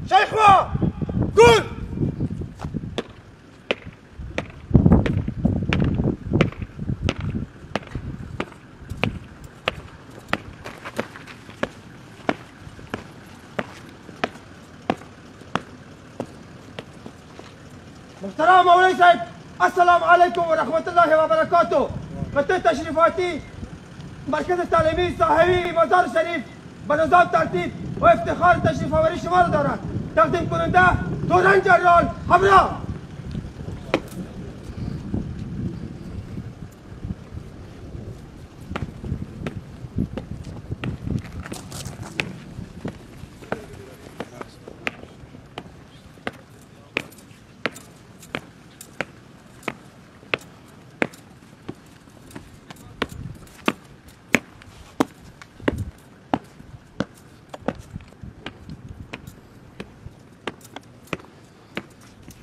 شیخوا گل محترم مولوی صاحب السلام علیکم و رحمت الله و برکاته قطع تشریفاتی مرکز تعلیمی صاحبی مزار شریف به نظام ترتیب و افتخار تشریف آوری شما را دارد تقدیم کننده تورن جنرال همراه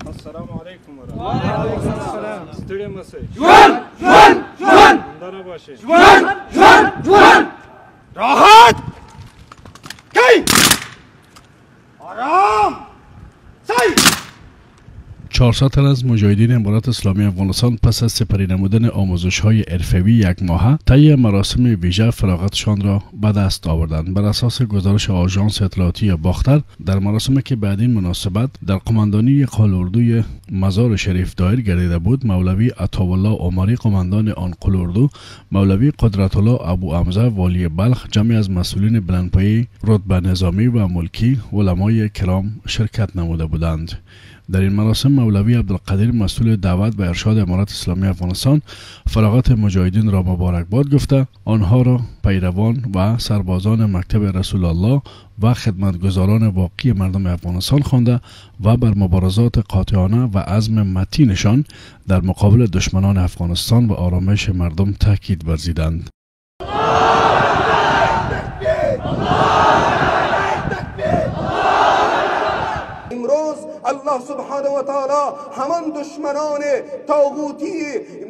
السلام علیکم ورحمت السلام ستړي مه شئ ژوند ژوند ژوند زنده نه باشئ ژوند ژوند ژوند راحت کی آرام سعی 400 تن از مجاهدین امارت اسلامی افغانستان پس از سپری نمودن آموزش های عرفوی یک ماهه طی مراسم ویژه فراغتشان را به دست آوردند. بر اساس گزارش آژانس اطلاعاتی باختر، در مراسمی که بعد این مناسبت در قماندانی قال اردوی مزار شریف دایر گردیده بود، مولوی عطاالله عمری قماندان آن قل اردو، مولوی قدرت الله ابو حمزه والی بلخ، جمعی از مسئولین بلندپایه رتبه نظامی و ملکی، علمای کرام شرکت نموده بودند. در این مراسم مولوی عبدالقدیر مسئول دعوت و ارشاد امارت اسلامی افغانستان فراغت مجاهدین را مبارکباد گفته، آنها را پیروان و سربازان مکتب رسول الله و خدمتگزاران واقعی مردم افغانستان خوانده و بر مبارزات قاطعانه و عزم متینشان در مقابل دشمنان افغانستان و آرامش مردم تاکید ورزیدند. امروز الله سبحانه و تعالی همان دشمنان طاغوتی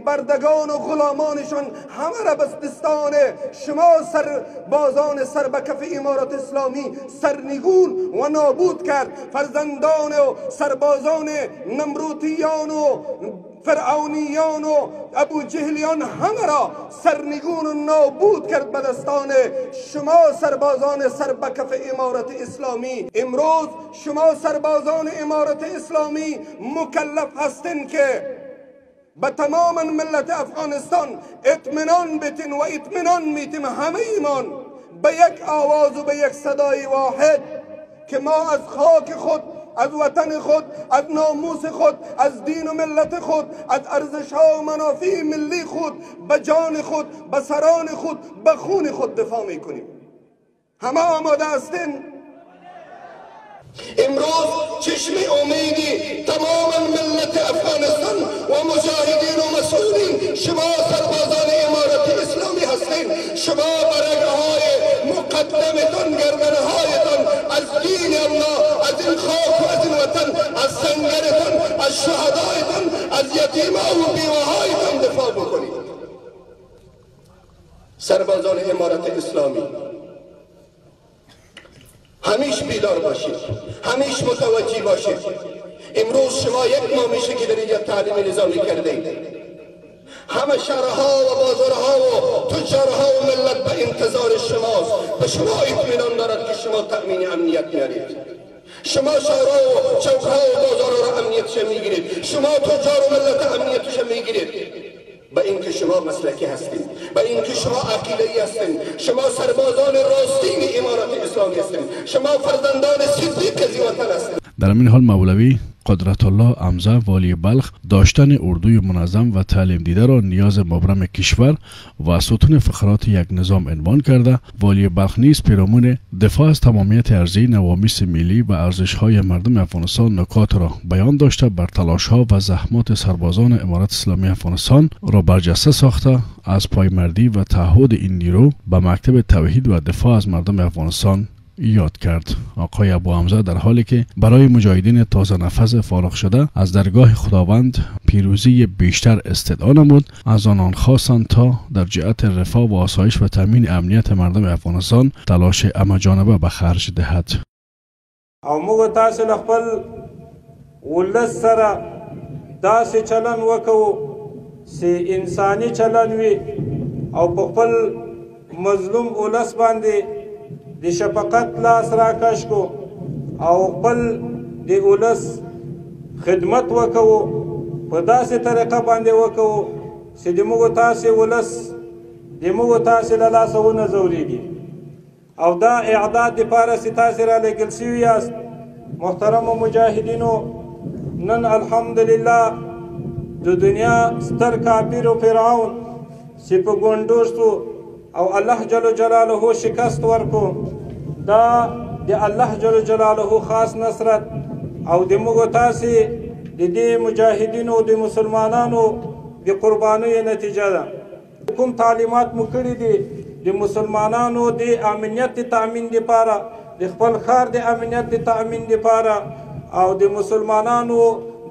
بردگان و غلامانشان همه را به دستان شما سربازان سر به کف امارت اسلامی سرنگون و نابود کرد. فرزندان و سربازان نمروتیان و فرعونیان و ابو جهلیان همه را سرنگون و نابود کرد به دستان شما سربازان سر به کف امارت اسلامی. امروز شما سربازان امارت اسلامی مکلف هستین که به تمام ملت افغانستان اطمینان بتین و اطمینان میتیم همه ایمان به یک آواز و به یک صدای واحد که ما از خاک خود، از وطن خود، از ناموس خود، از دین و ملت خود، از ارزش ها و منافع ملی خود، به جان خود، به سران خود، به خون خود دفاع میکنیم. همه آماده هستین؟ امروز چشم امیدی تمام ملت افغانستان و مجاهدین و مسئولین شما سربازان امارت اسلامی هستین. شما برگهای مقدمتان، گردنهایتان از دین الله، از این خاک و از این وطن، از سنگرتان، از شهدایتان، از یتیمه و بیوهایتان دفاع بکنید. سربازان امارت اسلامی همیش بیدار باشید، همیش متوجه باشید. امروز شما یک ماه میشه که در اینجا تعلیم نظامی کرده اید. همه شهرها و بازارها و تجارها و ملت به انتظار شماست، به شما اطمینان دارد که شما تأمین امنیت میارید. شما شهرها و چوکها و بازارها را امنیتش میگیرید، شما تجار و ملت امنیتش میگیرید. به اینکه شما مسلکی هستید، به اینکه شما عقیده‌ای هستید، شما سربازان راستین امارت اسلامی هستید، شما فرزندان صدیق از وطن هستید. در همین حال مولوی قدرت الله حمزه والی بلخ داشتن اردوی منظم و تعلیم دیده را نیاز مبرم کشور و ستون فقرات یک نظام عنوان کرده، والی بلخ نیز پیرامون دفاع از تمامیت ارضی، نوامیس ملی و ارزش‌های مردم افغانستان نکات را بیان داشته، بر تلاش‌ها و زحمات سربازان امارت اسلامی افغانستان را برجسته ساخته، از پایمردی و تعهد این نیرو به مکتب توحید و دفاع از مردم افغانستان یاد کرد. آقای ابو حمزه در حالی که برای مجاهدین تازه نفس فارغ شده از درگاه خداوند پیروزی بیشتر استدعا نمود، از آنان خواستند تا در جهت رفاه و آسایش و تامین امنیت مردم افغانستان تلاش همه جانبه به خرج دهد. او موږ تاسو له خپل ولس سره داسې چلن وکړو چې انساني چلن وي او په خپل مظلوم ولس باندې د شفقت لاس راکش کو او خپل د ولس خدمت وکړو، په داسې طریقه باندې وکړو چې د موږ تاسې ولس د موږ تاسې له لاسه ونه ځورېږي. او دا اعداد دپاره چې تاسې را لېږل شوي یاست محترمو مجاهدینو، نن الحمدلله د دنیا ستر کافر او فرعون چې په ګونډو شو او الله جل جلاله شکست ورکو، دا د الله جل جلاله خاص نصرت او د موږ تاسې د دې مجاهدینو د مسلمانانو د قربانیو نتیجه ده. کوم تعلیمات مو کړي دي د مسلمانانو د امنیت د تامین دپاره، د خپل ښار د امنیت د تامین دپاره او د مسلمانانو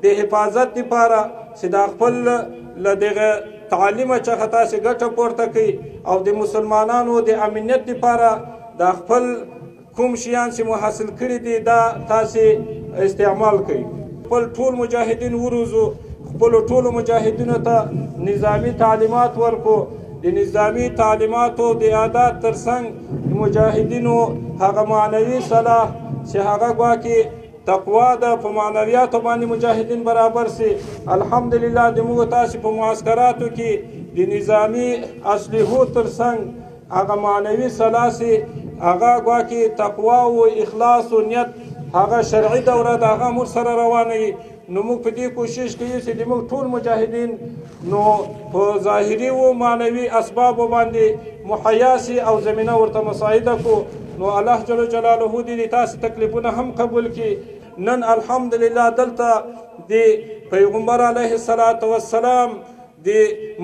د حفاظت دپاره چې دا خپل له دغه تعلیمه څخه تاسې ګټه پورته کړئ او د مسلمانانو د امنیت دپاره دا خپل کوم شیان چې مو حاصل کړي دي دا تاسې استعمال کړئ. خپل ټول مجاهدین وروزو، خپلو ټولو مجاهدینو ته نظامي تعلیمات ورکو. د نظامي تعلیماتو د اعداد ترڅنګ د مجاهدینو هغه معنوي صلاح چې هغه ګواکې تقوا ده، په معنویاتو باندې مجاهدین برابر سي. الحمدلله د موږ تاسې په معسکراتو کې د نظامي اسلحو ترڅنګ هغه معنوي صلاح سي، هغه ګواکې تقوا او اخلاص او نیت، هغه شرعي دوره ده، هغه موږ سره روانه وي. نو موږ په دې کوشش کوو چې د موږ ټول مجاهدین نو په ظاهري او معنوي اسبابو باندې مهیا سي او زمینه ورته مساعده کړو. نو الله جل جلاله دې د تاسې تکلیفونه هم قبول کړي. نن الحمدلله دلته د پیغمبر علیه الصلاة والسلام د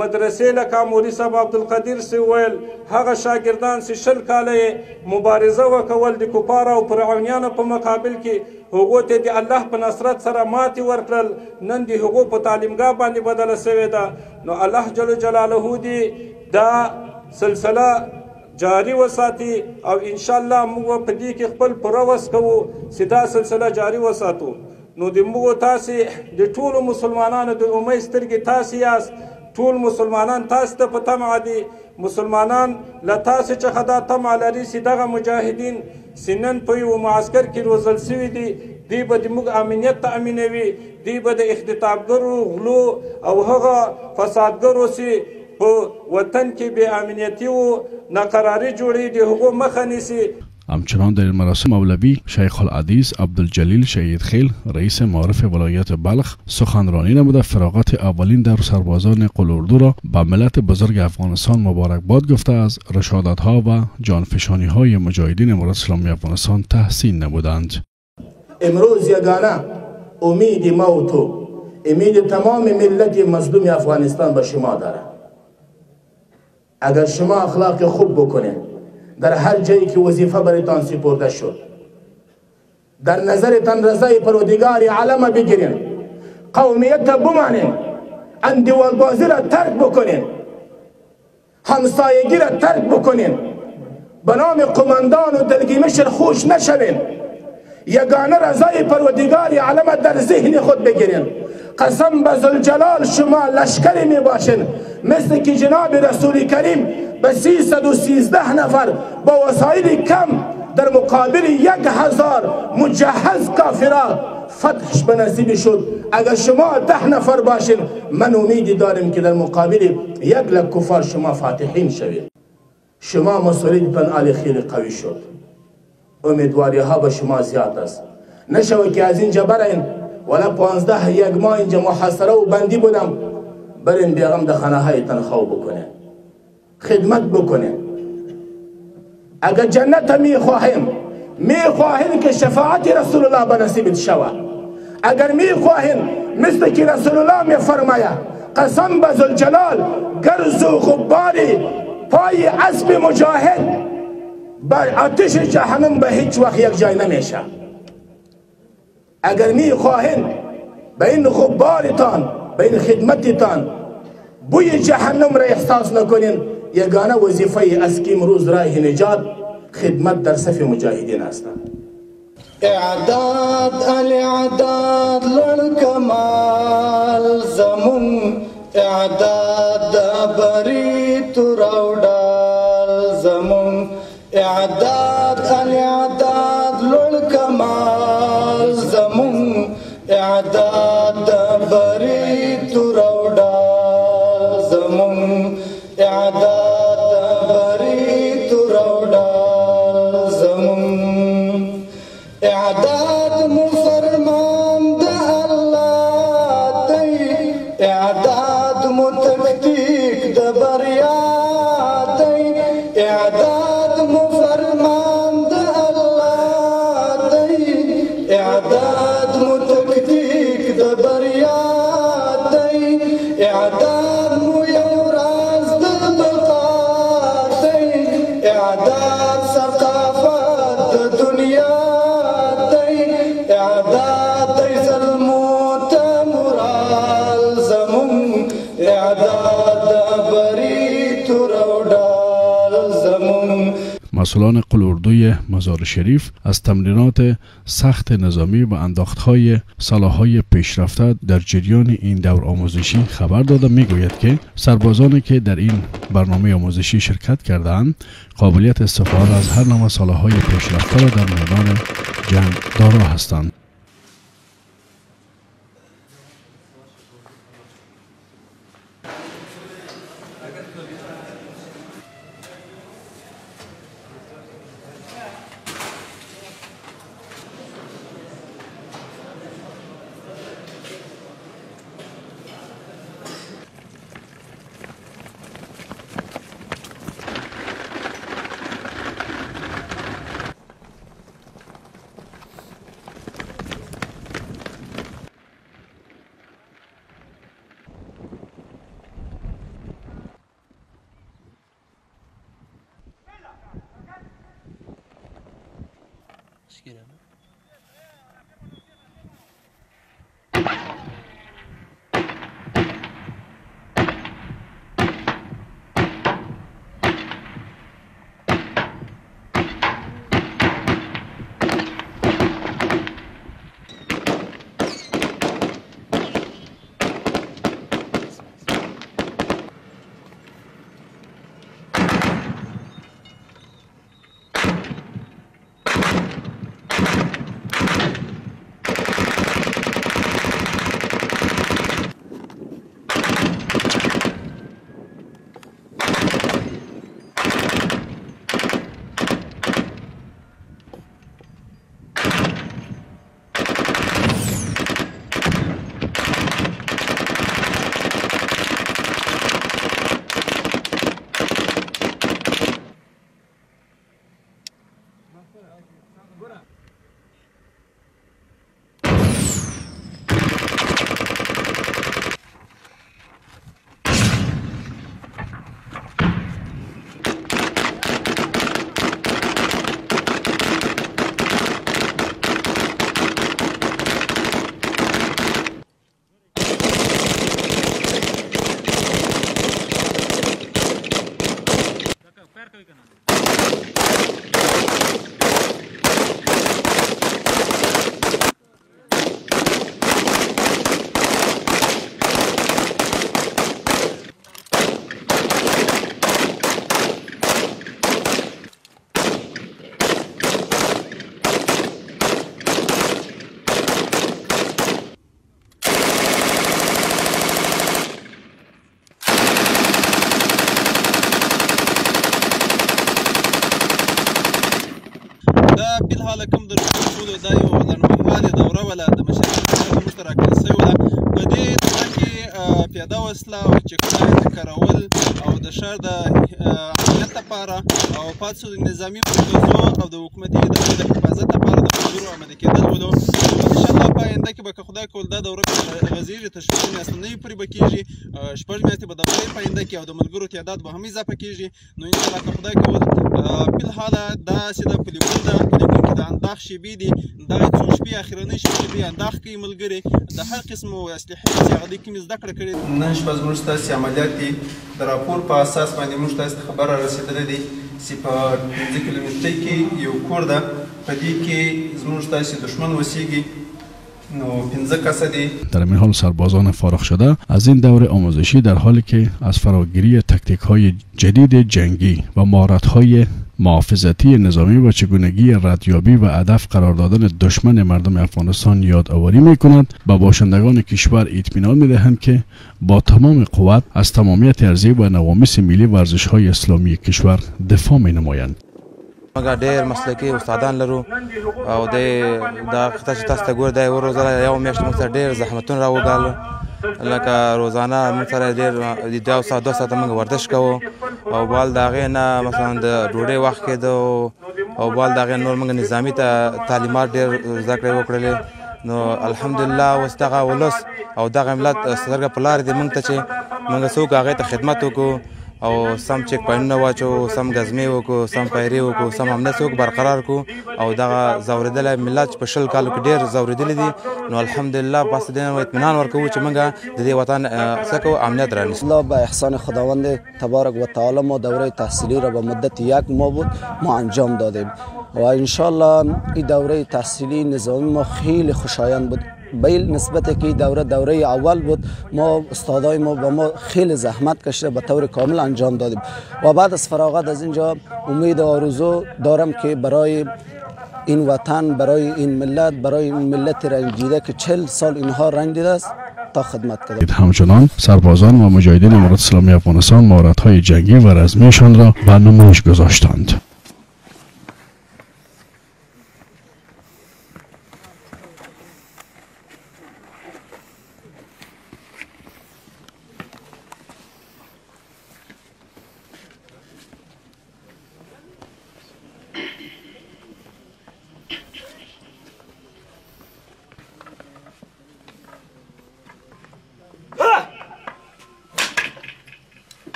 مدرسې لکه مولوي صاحب عبدالقدیر سي ویل، هغه شاګردان چې 20 کاله یې مبارزه وکول د کفارو او فرعونیانو په مقابل کې، هغو ته د الله په نصرت سره ماتې ورکړل، نن د هغو په تعلیمګاه باندې بدله شوې ده. نو الله جل جلاله دې دا سلسله جاری وساتي او انشاءالله موږ په دې کې خپل پوره وس کوو چې دا سلسله جاری وساتو. نو د موږ تاسې د ټولو مسلمانانو د امید سترګې تاسې یاست، ټول مسلمانان تاسې ته په طمعه دي. مسلمانان له تاسې څخه دا طمعه لري چې دغه مجاهدین چې نن په یو معسکر کې روزل شوي دي، دوی به د موږ امنیت تأمینوي، دوی به د اختطافګرو، غلو او هغه فسادګرو چې په وطن کې بې امنیتي و ناقراري جوړوي د هغو مخه نیسي. همچنان در این مراسم مولوی شیخ الحدیث عبدالجلیل شهید خیل رئیس معارف ولایت بلخ سخنرانی نموده فراغت اولین در سربازان قول اردو را به ملت بزرگ افغانستان مبارکباد گفته از رشادت‌ها و جانفشانی‌های مجاهدین امارت اسلامی افغانستان تحسین نمودند. امروز یگانه امید موت و امید تمام ملت مظلوم افغانستان به شما داره. اگر شما اخلاق خوب بکنید، در هر جایی که وظیفه برایتان سپرده شد، در نظرتان رضای پروردگار عالم بگیرین، قومیت بمانین، اندیوال بازی را ترک بکنین، همسایگی را ترک بکنین، به نام قماندان و دلگیمشر خوش نشوین، یگانه رضای پروردگار عالم در ذهن خود بگیرین. قسم به ذوالجلال شما لشکری می باشین، مثل که جناب رسول کریم به 313 نفر با وسایل کم در مقابل 1000 مجهز کافران فتحش به نصیب شد. اگر شما 10 نفر باشین، من امیدی دارم که در مقابل 1 لک کفار شما فاتحین شوید. شما مسئولیتتان علی خیلی قوی شد، امیدواری ها به شما زیاد است. نشوه که از اینجا برین ولا 15 یک ماه اینجا محاصره و بندی بودم، برین بیغم در خانه های تنخواه بکنه، خدمت بکنه. اگر جنت میخواهیم، میخواهیم که شفاعت رسول الله به نصیبت شوه. اگر میخواهیم مثل که رسول الله میفرماید، قسم به ذوالجلال گرز و غبار پای اسب مجاهد با آتش جهنم به هیچ وقت یک جای نمیشه اگر می خواهین به این غبارتان به این خدمتتان بوی جهنم را احساس نکنین یگانه وظیفه است که امروز راه نجات خدمت در صف مجاهدین است اعداد الاعداد لړ کمال زمون اعداد د بری تروډال زمون اعداد الاعداد لړ کمال زمون اعداد د بری تروډال زمون اعداد د بری تروډال زمون اعداد مو فرمان د الله دی اعداد مو تکتیک د بریا دی اعداد مو فرمان د الله دی اعداد مو تکتیک د بریا دی اعداد مو یو راز د بقا دی اعداد ثقافت د دنیا دی اعداد دی زلمو ته مورال زمونږ اعداد د بري تور او ډال زمونږ مسئولان قل اردوی مزار شریف از تمرینات سخت نظامی و انداختهای سلاح‌های پیشرفته در جریان این دور آموزشی خبر داده میگوید که سربازانی که در این برنامه آموزشی شرکت کرده‌اند قابلیت استفاده از هر نوع سلاح‌های پیشرفته را در میدان جنگ دارا هستند. دا فلحال کوم د ټولو دا یو لنډمهالې دوره وله د مشرانو څخه موږ ته راکړل شوې وه په دې دوره کې پیاده وسله او چک پاینټ کارول او د ښار د امنیت لپاره او پاتې د نظامي مرکزو او د حکومتي ادارو د حفاظت لپاره د ملګرو آماده کېدل ولو انشاءالله په آینده کې به که خدای کول دا دوره غځېږي تر شپږ میاشتنیو پورې به کېږي شپږ میاشتې به دوره په آینده کې او د ملګرو تعداد به هم اضافه کېږي نو انشاءالله که خدای کول. حاله داسې ده پولیګون ده پولیګون کې د انداخ شیبې دي دا څو شپې اخرنۍ شپې چې دوی انداخ کوي ملګري د هر قسم اسلحې چې هغه دوی کومې زده کړه کړې نن شپه زموږ ستاسې عملیات دي د راپور په اساس باندې موږ تاسې ته خبر را رسېدلی دی چې په 5 کیلومترۍ کې یو کور ده په دې کې زموږ ستاسې دښمن اوسېږي نو پنځه کسه دي. در همین حال سربازان فارغ شده از این دور آموزشی در حالی که از فراگیری تکتیک های جدید جنگی و مهارت های محافظتی نظامی و چگونگی ردیابی و هدف قرار دادن دشمن مردم افغانستان یادآوری می کند به باشندگان کشور اطمینان می دهند که با تمام قوت از تمامیت ارضی و نوامیس ملی و ارزش‌های اسلامی کشور دفاع می نمایند. موږ ډېر مسلکي استادان لرو او د دا چې تاسو ته ګورئ دا یوه روزه یو میاشت موږ سره ډېر زحمتونه راوګالو لکه روزانه موږ سره ډېر د یو ساعت دوه ساعته موږ ورزش کوو او بال د هغې نه مثلا د ډوډۍ وخت کېده او بال د هغې نور موږ نظامي ته تعلیمات ډېر زده کړې وکړلې نو الحمدلله اوس دغه ولس او دغه ملت سترګه په لار دي موږ ته چې موږ څوک هغې ته خدمت وکړو او سم چیک پوینټونه واچو سم ګزمې وکړو سم پیرې وکړو سم امنیت څوک برقرار کو او دغه ځورېدلی ملت چې په 20 کالو کې ډېر ځورېدلي دي نو الحمدلله پس دې اطمینان ورکوو چې موږ د دې وطن څه کوو امنیت رانیسو الله به احسان خداوند تبارک و تعالی ما دوره تحصیلی را به مدت یک ماه بود ما انجام دادیم و انشالله این دوره تحصیلی نظامی ما خیلی خوشایند بود به نسبت که دوره دوره اول بود ما استادای ما با ما خیلی زحمت کشیده به طور کامل انجام دادیم و بعد از فراغت از اینجا امید و آرزو دارم که برای این وطن برای این ملت برای این ملت رنجیده که چل سال اینها رنج دیده است تا خدمت کنم همچنان سربازان و مجاهدین امارت اسلامی افغانستان مهارت‌های جنگی و رزمیشان را به نمایش گذاشتند.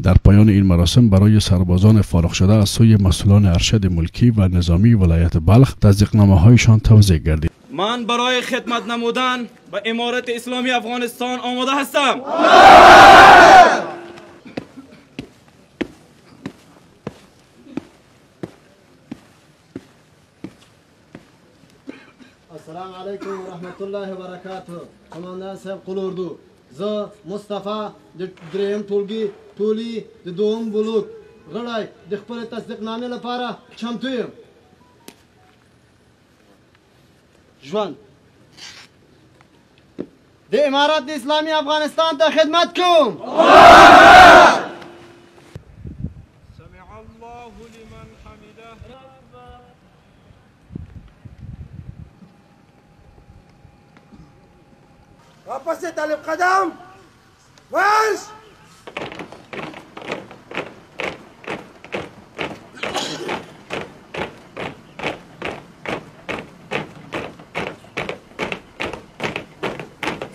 در پایان این مراسم برای سربازان فارغ شده از سوی مسئولان ارشد ملکی و نظامی ولایت بلخ تصدیقنامه هایشان توزیع گردید. من برای خدمت نمودن به امارت اسلامی افغانستان آماده هستم. السلام علیکم ورحمت الله وبرکاته قومندان صاحب قول اردو زه مصطفی د دریم ټولګي ټولي د دوم بلوک غړی د خپل تصدیقنامې لپاره چمتو یم ژوند د امارت اسلامي افغانستان ته خدمت کوم سمع الله لمن حمده واپس طالب قدم ورش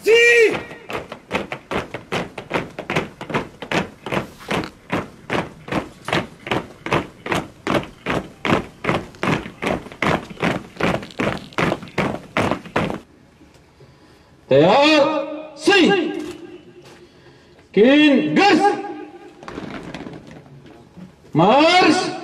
سی تیار سی کین گس مارش.